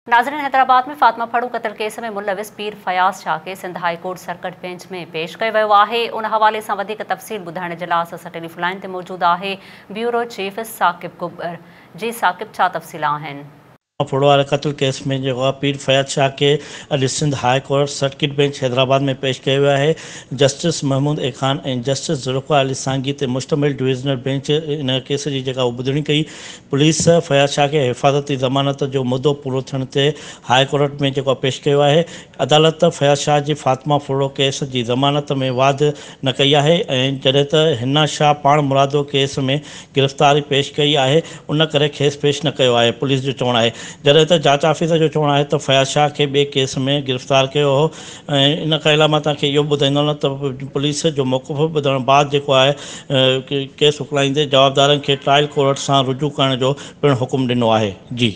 ناظرين حيدرآباد ۾ فاطمه ڦڙو قتل ڪيس ۾ ملوث پير فياض شاهه کي Sindh high court circuit bench ۾ پيش ڪيو ويو آهي ان حوالي سان وڌيڪ تفصيل ٻڌائڻ جي لاء اسان سان ٽيليفون لائين تي موجود آهي بيورو چيف ثاقب ڪٻر جي ثاقب ڇا تفصيل آهن. ڦڙو واري قتل ڪيس ۾ جيڪو آهي پير فياض شاهه کي اڄ Sindh high court circuit bench Hyderabad ۾ پيش ڪيو ويو آهي justice Mahmood A Khan ۽ justice Zulfiqar Ali Sangi تي مشتمل ڊويزنل بينچ ان ڪيس جي جيڪا ٻڌڻي ڪئي پوليس فياض شاهه کي حفاظتي ضمانت جو مدو پورو ٿيڻ تي هاء ڪورٽ ۾ جيڪو پيش ڪيو آهي. عدالت فياض شاهه جي فاطمه ڦرڙو ڪيس جي ضمانت ۾ واڌ نه ڪئي آهي ۽ جڏهن ته حنا شاهه پاڻمرادو ڪيس ۾ گرفتاري پيش ڪئي آهي ان ڪري کيس پيش نه ڪيو آهي پوليس جو چوڻ آهي جڏهن ته جاچ آفيسر جو چوڻ آهي ته فياض شاهه کي ٻئي ڪيس ۾ گرفتار ڪيو هو ۽ ان کان علاوه مان توهان کي اهو به ٻڌائيندو هلان ته پوليس جو موقف ٻڌڻ بعد جيڪو آهي ڪيس اڪلائيندي جوابدارن کي ٽرائل ڪورٽ سان رجوع ڪرڻ جو پڻ حڪم ڏنو آهي. جي.